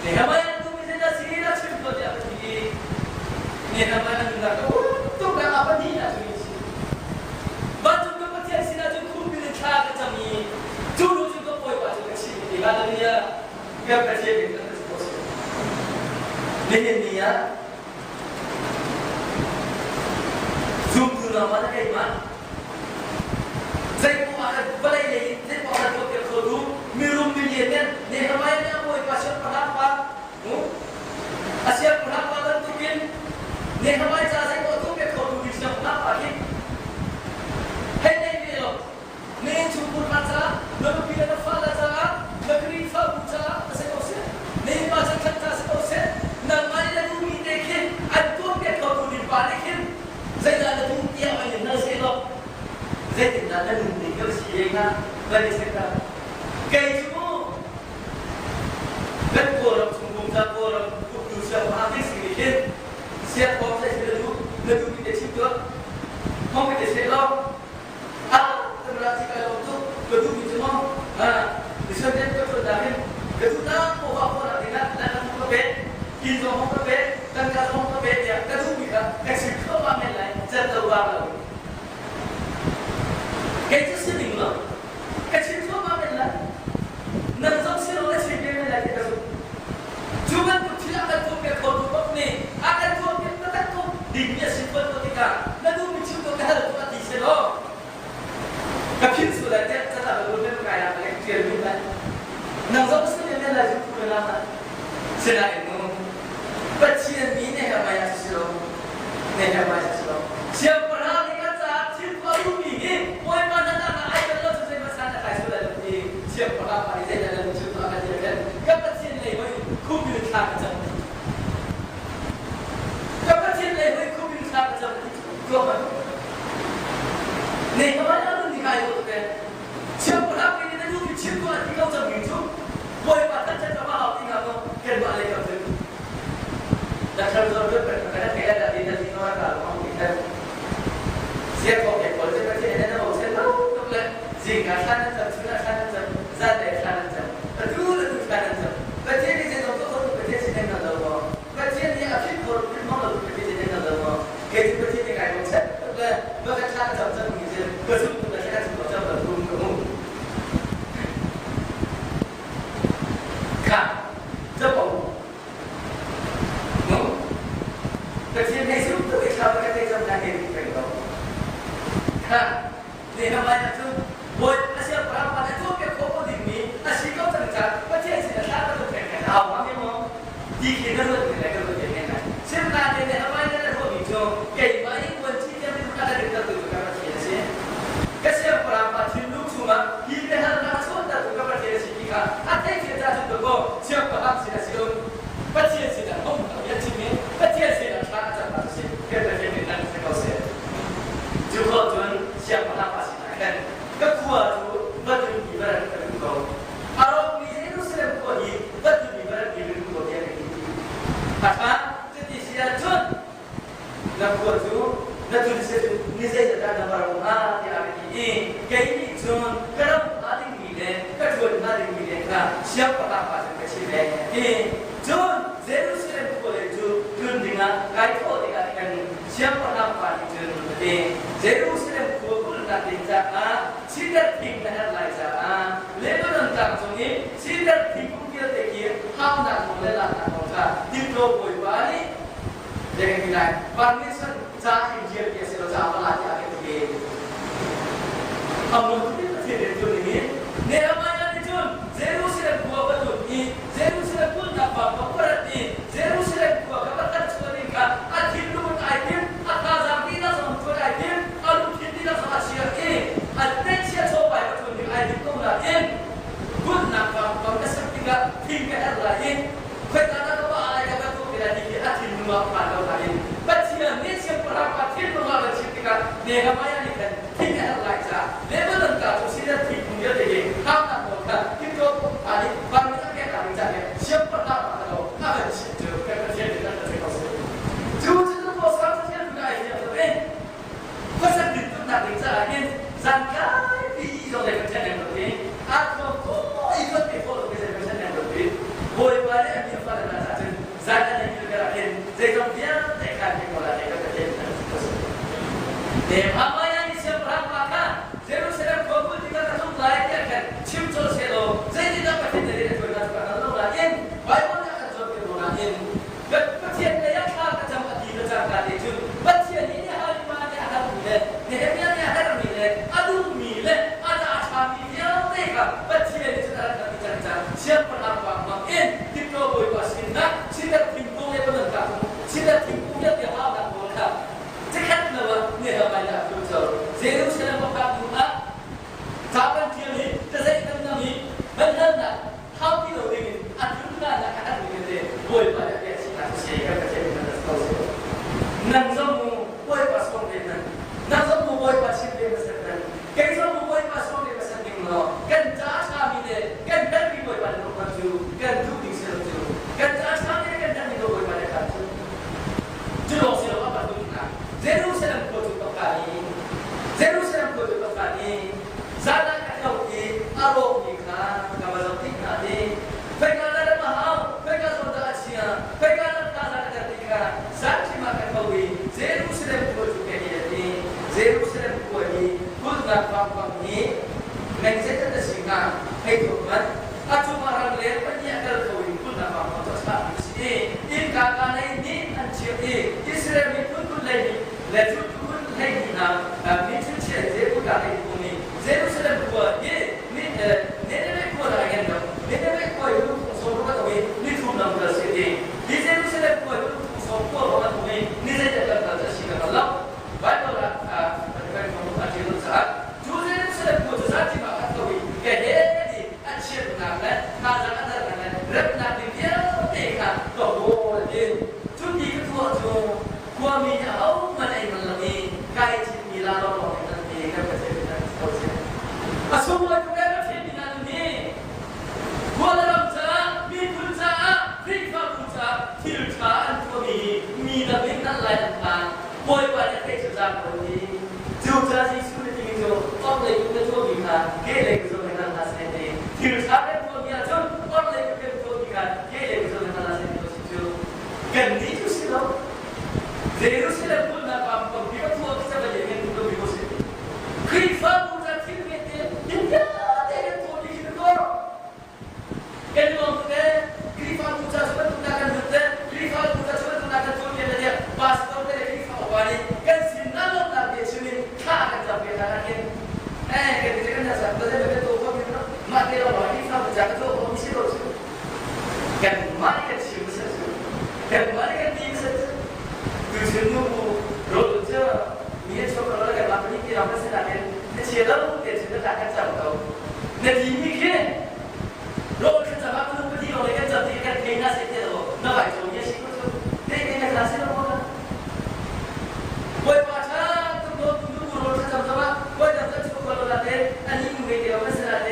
B: Nehemiah duhmi zeidah si rak chim tuah tiah ka ti i Nehemiah nunnak ka um tuk nak a pahnihnak cu si Vancung ka Pathian sinah cun khumpi in thla ka cam i cu hnu cun ka bawipa cu ka chim i Hallelujah kan Pathian in kan ko si Nihin ni ah zumtu nangmah na keimah Zeipoah ah kan vawlei lei in zeipoah kan tuahpiak kho tu mirum milian Nehemiah nih a bawipa siangpahrang pa a siangpahrang pa bantukin Nehemiah ca zeipoah tuahpiak kho tu ding siangpahrang pa khi hei nei ve lo na innchungkhur hna caah na nupi le na fale caah na Khrihfabu caah a si ko seh na innpa changkhat ca si ko seh nangmah nih na duhmi te khin an tuahpiak kho tu ding pa nih khin zeidah na duh tiah van in hal sehlaw zeitindah na nun ning kan si ye hnga van i sek kei cu mu kan kawlram chung bung ca kawlram uktu siangpahrang ding si nih hin siangpahrang sai si na duh na duh mi te chim tuah hong mi te seh law ah kan ra ci kai lo tu ka duh mi cu mo ah mission den ka tuan dah hin ka duh na ko ha ko na ding ah na kan ka pe kin zong hong ka pe tangka zong ka pe tiah ka duhmi kha ka chim kho ma men lai cat lo ba lo kei cu si ding lo ka chim kho ma men lai nan zong si lo na chim ve men lai ti ka zumh cu bantuk thil a kan tuahpiak kho tu bak nih a kan tuahpiak taktak ko dingmi a si fawn ko tikah na duhmi chim ko ka hal ko a ti si lo ka philh sual lai tiah cata ka ruat kai la ka tial mi lai nang zong si men lai zu phu la sinain mu Pathian mi Nehemiah si lo Nehemiah si lo siangpahrang nih kan caah thil tuah duhmi hi Bawipa na nak ah ai tel lo cu zeihmanh san a tlai sual lai lo ti siangpahrang pa nih zeidah na lungchim tuah kan ti khan ka Pathian. hi va tlun i va rat mi ko tiah ka ti. A ṭha, cuti si ahcun na khua cu na tlun si cu ni zeizat dah na va ro hnga tiah a ka ti i kei nih cun ka ram hnga dingmi le ka ṭuan hnga dingmi le kha siangpahrang pa cu ka chimh ee a ti. Cun Jerusalem khua lei cu tlun dingah kai thawh tikah khan siangpahrang pa nih cun a ti, Jerusalem khua kulhnak ding caah sidar thing na herh lai caah Lebanon tlang cung i sidar thingkung vialte khi haunak nawl le laknak nawl kha Timto bawipa nih zei kan ti lai permission ca in ṭialmi a si lo caah va la tiah a kan ti. Amun tu Pathian rian ṭuan ding in Nehemiah nih cun Jerusalem khua va tlun i Jerusalem kulhnak vampang va rat i Jerusalem khua kha va thanchuah ding kha a thinlung in ai tim, a thazaang dihlak zong ṭuan ai tim, a lungthin dihlak zong a chiah i a ngeihchiah chawpai va ṭuan ding ai tim ko nain kulhnak vampang ka sak tikah thing ka herh lai i khoika dah ka va lai ka va tuah te lai ti khi a thinlung ah a phan lo nain Pathian nih siangpahrang pa thinlung ah va chim tikah Nehemiah nih khan thing a herh lai caah Lebanon tlang cu sidar thingkung vialte hi haunak nawl kha Timto pa nih van nih a pek ding caah hin siangpahrang pa kha a van chimh cu kan Pathian nih kan ka ko seh. Cu cu tu sang Pathian tu ai fiang lo in khuasak dintunnak ding caah hin zan kaipi zong le Pathian nan lo hi a thuam ko i tuan te khawh lo ke Pathian nan lo hi Bawipa nih a mi a fale hna caah cun zan an ei kar ah hin zeizong vialte khan ke ko la te kan Pathian nan ko seh. Nehemiah nih siangpahrang pa kha Jerusalem khua kul tikah ka tlung lai tiah khan chim colh sehlaw zeitindah Pathian nih rian a ṭuan hnga cu ka hngal lo nain Baibal nih a kan cawnpiak lo nain Pathian lei ah thla ka cam a ti le cangka te cun Pathian nih Nehemiah nih a herhmi le Nehemiah nih a herhmi le a duhmi le a ca a ṭhami vialte kha Pathian nih cun a rak hngalh dih cang caah siangpahrang pa hmang in Timto bawipa sinah sidar thingkung le bananka sidar thingkung vialte haunak nawl kha Cikhat lo ah Nehemiah a tlun colh. Jerusalem a phak hnu ah ca kan ṭial i tazeih kan nam i banhlalnak hau ti lo dingin a tlun hlanah a herhmi vialte Bawipa nih a pek chihnak cu si kan Pathian nih kan ko seh. Nang zong mu Bawipa sawm ve hmanh. Nang zong mu Bawipa chim ve hmasat hmanh. Kei zong mu Bawipa sawm ve hmasat ning law kan ca a ṭhami le kan herhmi Bawipa nih ruah cu kan duh ding si lo cu. Kan ca a ṭhami le kan herhmi Bawipa nih a kan cu. Cu lawng si lo a pathumnak Jerusalem khua cu ka phan i Jerusalem khua cu ka phan i zan ah ka tho i a rawkmi kha ka va zoh tik hna i khoika dah ram a hau, khoika zawn dah a chia, khoika dah thazaang a der ti kha zan hrim ah ka tho i Jerusalem khua cu ka hian i Jerusalem khua i kulhnak vampang hi meng zeitat a si hnga hei tuak hmanh. A cungah rangleng pahnih a kal kho in kulhnak vampang cu a chahmi a si i innka ka lei nih an chiah i Israel miphun kut lei nih le cu phun 12 hna mi cu chiah Jebuka lei phung nih Jerusalem khua hi Nineveh khua dah ngen lo Nineveh khua hi lungthung sawm ruk a to i ni thum lam kal si ti hi Jerusalem khua hi lungthung sawm khua bang a tum i ni zeidah lam kal cu a si ka hngal lo Bible ah kan a ṭial lo caah cu Jerusalem khua cu zapi ah khat ko i ka he ti a chiatnak le thazaang a dernak le remnak ding vialte kha ka hawl in cu ti ka tuah cu khuami nih ahohmanh ei man lo i kai thimmi la lawnglawng in an ti kan Pathian nih an ko si. A sunglawi tuk ee Pathian nih nan hi khua le ram caah miphun caah Khrihfabu caah thil ṭha an tuahmi hi mi dang nih hngalh lai an phan. Bawipa nih a theih cu cang ko ti. Cu ca Jesuh na timi cu orhlei kut na tuahmi kha kehlei kut zong in hngal hna seh ti. Thil ṭha kan tuahmi ahcun orhlei kut kan tuahmi kha kehlei kut zong in hngal hna seh ti si cu. Kannih cu si lo. Jerusalem kulhnak vampang bi a thuah khi ca van in kan ko si. Khrihfabu ca thil vialte thil vialte kan tuahmi khi na tuah. Kan nuam tuk ee. Khrihfabu ca cu bantuk dah kan hlut le Khrihfabu ca cu bantuk dah kan tuah le tiah pastor te le Khrihfa upa nih kan sin na lawmhnak bia chim in thla kan cam ve hna ahhin eh kan ti kan sa kan kan tuah khawh mi mah te lawng Khrihfabu ca ka tuah khawh mi si lo cu kanmah nih kan chim sa cu kanmah nih kan ti sa cu tuchun nu rawl cu mi an chuak lo kanmah pahnih ti lawng kan si nain na chia lo te cun na tla kan cam ko na ti mi khi rawl thlacam ah minung pahnih lawng kan cam ti kan thei na se te lo na vai cawm mi a si ko cu te te na kha si lo ko Bawipa ṭha tuk nawn nu rawl thlacam zongah bawi dang kan chuak ko lo nain ani nu ngei te lo kan si nain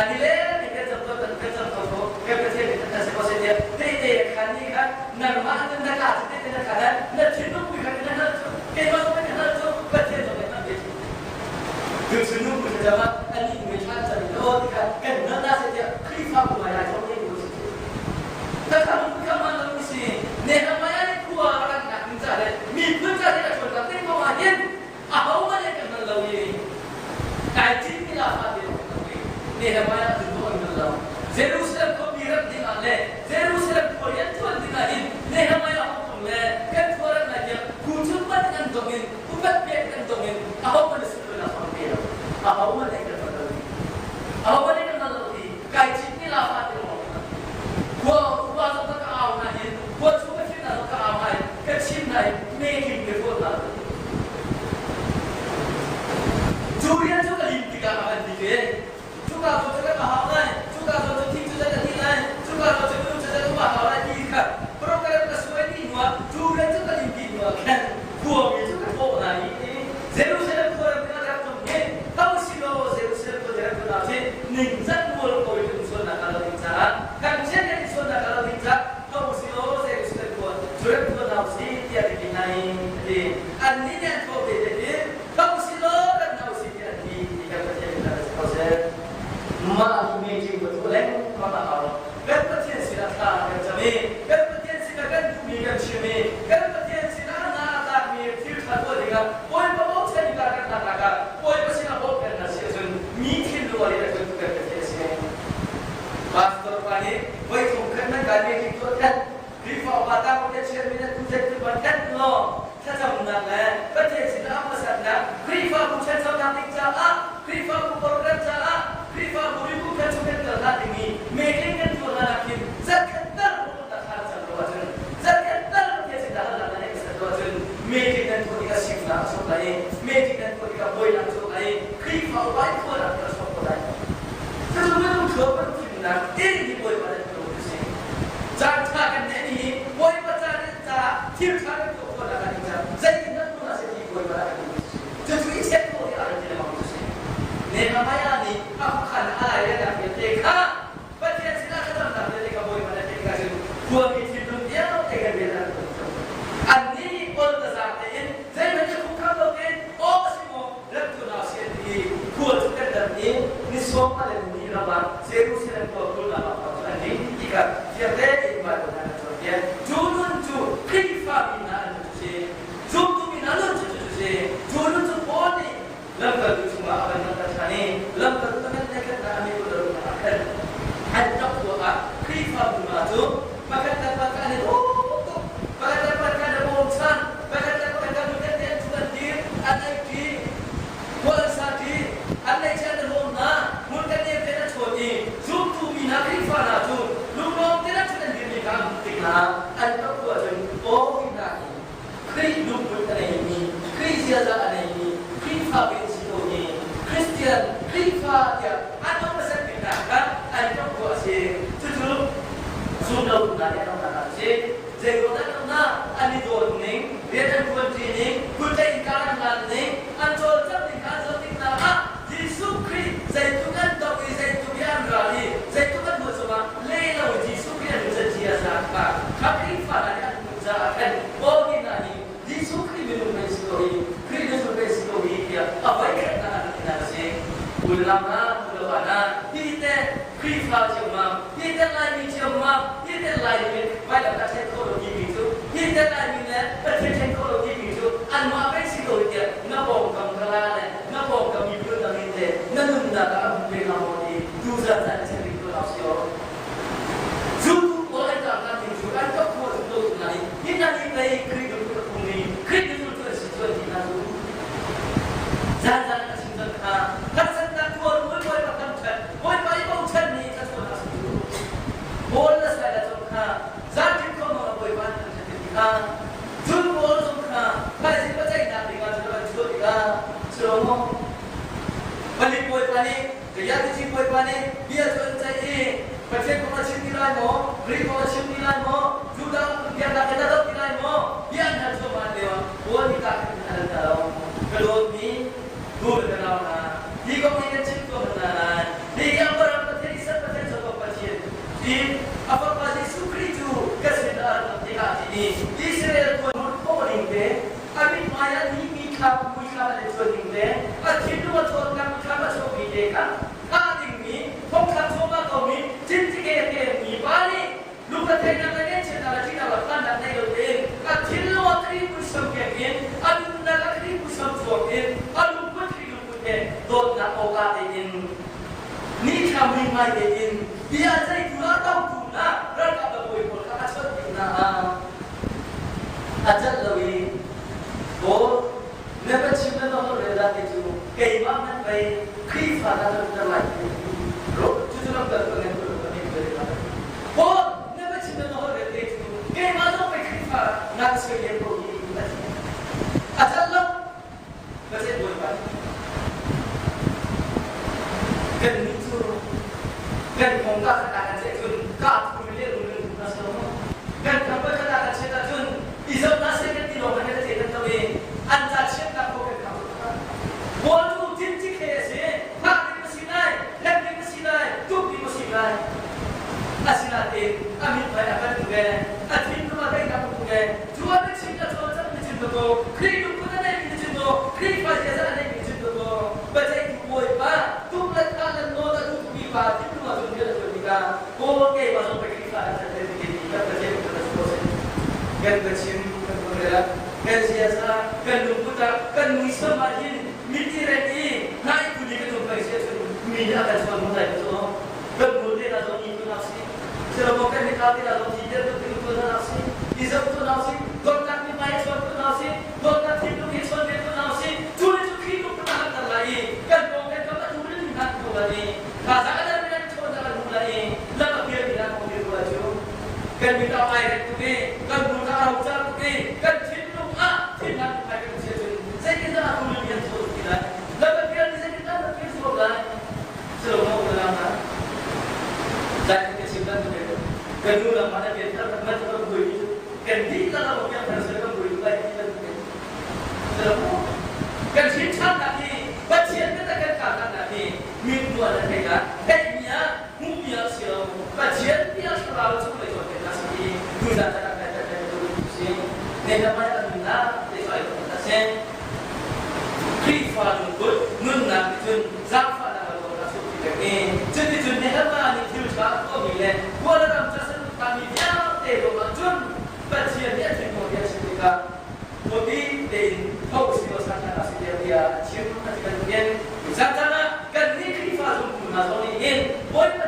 B: ni le kan cam ko kan cam ko kan Pathian. Ka ka man lo si. Nehemiah nih khua a rak nak ding ca le miphun ca nih a ṭhawnnak ding kong ah hin ahohmanh nih kan hngal lo i kai cin mi la fa ti Nehemiah cu tuah an hngal lo. Jerusalem khuapi rat ding ah le Jerusalem khua rian ṭuan ding ah hin Nehemiah hong tlung le kan khua rat lai tiang phu chung ban an dong in upat pek an dong in ahohmanh na sunlawinak hong pe lo. Ahohmanh nih kan hngal lo. Ahohmanh nih kan hngal lo i kai cin mi la fa ti lo. Khua upa zong ka au hna hin khua chung ka thil hna zong ka au hna in ka chim hna in meeting ka tuah hna. Cu rian cu ka lim tikah a van ti ve. Cuka zawn cu kan hau lai, cuka zawn cu thing cu zat a ti lai, cuka zawn cu minung cu zat um a hau lai ti kha program ka suai dih hnuah cu rian cu ka lim dih hnuah khan khuami cu ka thawh hna i Jerusalem khua ram ding ah rak tlung hi tho si law Jerusalem khua rak tlun ah cun ningzat mual kawi kan sualnak a lo ding caah kan chiat kan i sualnak a lo ding caah tho si law Jerusalem khua cu rak tlun hau si tiah ka ti hna i a ti. Annih nih an thawh ve te hi tho si law rat hna usih tiah an ti ti kan Pathian in a si ko seh. Mah hi meeting va tuah lengmang a hau. Kan Pathian sinah thla kan cam i kan Pathian sinah kan duhmi kan chim i kan Pathian sinah hna a tlakmi thil ṭha tuah dingah Bawipa bochan in kan hlatnak ah Bawipa sinah bawmh kan hna si ahcun mi thinlung in a ṭuantu kan Pathian a si. Pastor pa nih voi thum khat nan kai meeting tuah than Khrihfa upa tang te chiatmi na tu zeitluk ban khat law thlacamnak le Pathian sinah a hmasatnak Khrihfabu ṭhanchonak ding caah Khrihfabu program caah Khrihfabu mibu khat chung kan kal hna ding i meeting kan tuah hna nak hin zarhkhat tal ruahnak hlan cang lo ahcun zarhkhat tal Pathian sinah halnak na neih lo ahcun meeting nan tuah tikah siknak a chuak lai i meeting nan tuah tikah buainak a chuak lai i Khrihfa upa in khuanak a chuak ko lai. Cucu minung thluak kan thimnak in hi Bawipa nan tuah a si. Caan ṭha kan neih ni hi Bawipa caan caah thil ṭha kan tuah khawhnak ah ding caah zeitindah tuah a si ti Bawipa dah kan duh si. Cucu i check khawh hi a rak ti lengmang cu si. Nehemiah nih a khuakhan a lairelnak vialte kha Pathian sinah thlacamnak vialte kha Bawipa nih a theih tikah cun khuami thinlung vialte kan rian an tuan cang. Annih nih ol tazang tein zeihmanh i khukkham lo tein aw a si maw rak tuan ah si an ti i khua cu kan dam i ni sawm a le ni ram ah Jerusalem khua kulhnak ah cu an ding ti kha fiang tein Baibal hna kan cawnpiak. Cu nun cu Khrihfa mi hna an nun cu si. Zumtu mi hna nun cu cu si. Cu nun cu Paul nih lamkaltu chungah a van langhter ṭhan i lamkaltu a ngan le khat a mi kut a ah khan an ṭap ruangah Khrihfabu hna cu pakhat le pakhat an i daw tuk. Pakhat le pakhat an i bawmchan. Pakhat le pakhat kan kan an cu an dir, an ei ṭi, khua an sa ṭi, an ngeihchiah an i lawm hna, hmun kan nem tein an chawn i zumtu mi hna Khrihfa hna cu lunglawm tein an ṭhut an dirmi kha an hmuh tik hna an ṭap ruah cun aw hi hna hi Khrih lungput a neimi, Khrih ziaza a neimi, Khrihfa kan si ko hi Christian, Khrihfa tiah an um hmasat biknak kha an ṭap ruah a si. Cucu zumlotu hna nih an umnak a si. Zeiruang dah an umnak? An i dawt ning, rian an ṭuanṭi ning, kuthlei in kar an hlan ning, an cawlcangh ning kha an zoh tik hna ah Jesuh Khrih zeitluk an doh i zeitluk i an ral i zeitluk an huat zongah le lo in Jesuh Khrih an can ziaza kha kha Khrihfa hna nih an hmuh caah khan Paul nih hna hi Jesuh Khrih minung pei si ko hi Khrih na zul pei si ko hi tiah a voikhatnak an rak ti hna a si. Unau hna, nulepa hna, hi te Khrihfa ciammam, hi te Laimi ciammam, hi te Laimi vailam dah ṭhen khawh lo timi cu, hi te Laimi le Pathian ṭhen khawh lo timi cu anmah pei si ko hi tiah na pawngkam kala le na pawngkam miphun dang in teh na nunnak ah a hmu ve hnga maw ti tuzan caan in chim ko hna sih aw. Zultu pawl an ṭang hna ding cu an ṭap khawh tuk lo tuk nain hi hna nih pei Khrih lungput a phungmi Khrih zultu an si cu an ti hna cu. Zan zan a chim cang kha harsatnak tuar Bawipa kan ṭhat Bawipa i bochan ni thluachuahnak a si cu. Paul le Silas zong kha zanṭim khawmang ah Bawipa an thangṭhat ti kha Cun Paul zong kha thaizing biaceihnak ding ah cun a van chuah tikah Salomo palik bawipa nih Kayatici bawipa nih bia cu an ceih i Pathian kong a chim ti lai maw, Khrih kong a chim ti lai maw, Judah biaknak in a doh ti lai maw, bia an hal cuahmah lio ah Paul nih kaa khat in a hal hna lo. Ka dawtmi tu le ka nau hna, hi kong hi kan chim tuah hna lai. Hi Abraham Pathian, Isak Pathian, Jakob Pathian, ti a fapa Jesuh Khrih cu ka sin ah rak um tikah a ti i Israel tuan khawh ning te, a mithmai ah ni mi thla mui thla an i cuan ning te, a thinlung a thawtnak thlam a chuakmi te kha thah dingmi thongthla chuahmah komi cincike te mi pa nih lungre. Lungretheihnak le ngaihchiatnak le ṭihnak le phannak nei lo tein a thinlung ah Khrih muisam keng in, a nunnak ah Khrih muisam chuak in, a lungput Khrih lungput he dawtnak awka tein nithla muihmai tein bia ceihtu ah dotu hna ralkap le bawi pawl kha a chawnh dih hna ah a celh lo i Paul na va chim na va holh rel dah ti cu keimah hmanh pei Khrihfa hna na umter lai ti cucu lamkaltu a ngan tu ka Paul na va chim na va holh rel te cu keimah zong pei Khrihfa na ka soi lem ko hi a ti. A celh lo. Pathian Bawipa kan nih cu kan kong ka khat ah kan ceih cun ka thu le lung lung na so kan kam kan khat ah kan chiat ahcun i zoh na se kan ti lawng kan kan kan to i an ca chiatnak ko kan kham Paul cu cincik he a si hngak ding a si lai lek ding a si lai tuk ding a si lai asinain a mithmai a kan duh ve a thinlung a daihnak a hmu ve Cu a biachim a cawlcangh mi cun dakaw, Khrih lungput a neimi cun maw, Khrihfa ziaza a neimi cun dakaw, biaceihtu Bawipa, tuk le thah le nawl a duhmi pa thinlung ah cun rian a ṭuan tikah Kawl keimah zong pei Khrihfa an can ve ti kan Pathian kan a si Kan biachim kan holhrel ah, kan ziaza, kan lungput ah, kan muisam ah hin mit i reng i hna i kuli kan um peng si ahcun mi nih a kan chawn hmu lai cu kan hmur te hna zong i tunak si Silo kan hika te hna zong thi der tu tu hna si i zoh tu hna si dawtnak mi hmai chuan tu hna si dawtnak thinlung hi chuan ve tu hna si cu le cu Khrih lung kan kan lai i kan pawng kan kam a tu rin hna tu lai i thazaang a dar mi chuan kan hmu lai i lam a pial mi hna kong tu lai cu kan mit a ai rek tuk i kan hmur ka ro ca tuk i kan thinlung ah thinhang hmai kan chia cun zeitindah a tu mi an chuan ti lai lam a pial mi zeitindah a pial sual lai Kan nu lam ah bian thar kan kan bui kan dihlak ah bian thar kan bui lai ti kan kan thin ṭhannak hi Pathian biatak kan karhlannak hi min tuah na thei la theihmi ah hmuhmi ah si lo Pathian bia thlarau chung lei cawnpiaknak si hi tuzan kan kan kan kan tu si Nehemiah nunnak te cu ai a si Khrihfa lungput nunnak nih cun zaangfahnak le dawtnak chuahpi peng i cuticun Nehemiah nih thil ṭha a tuahmi le Kawlram ca saduhthahmi vialte ruangah cun Pathian nih a thinhung bia a chim tikah khuapi tein tho usih law santhan ah si tiah bia a chim a ti bantukin caan caan ah kannih Khrihfa zumtu hna zong nih hin Bawipa.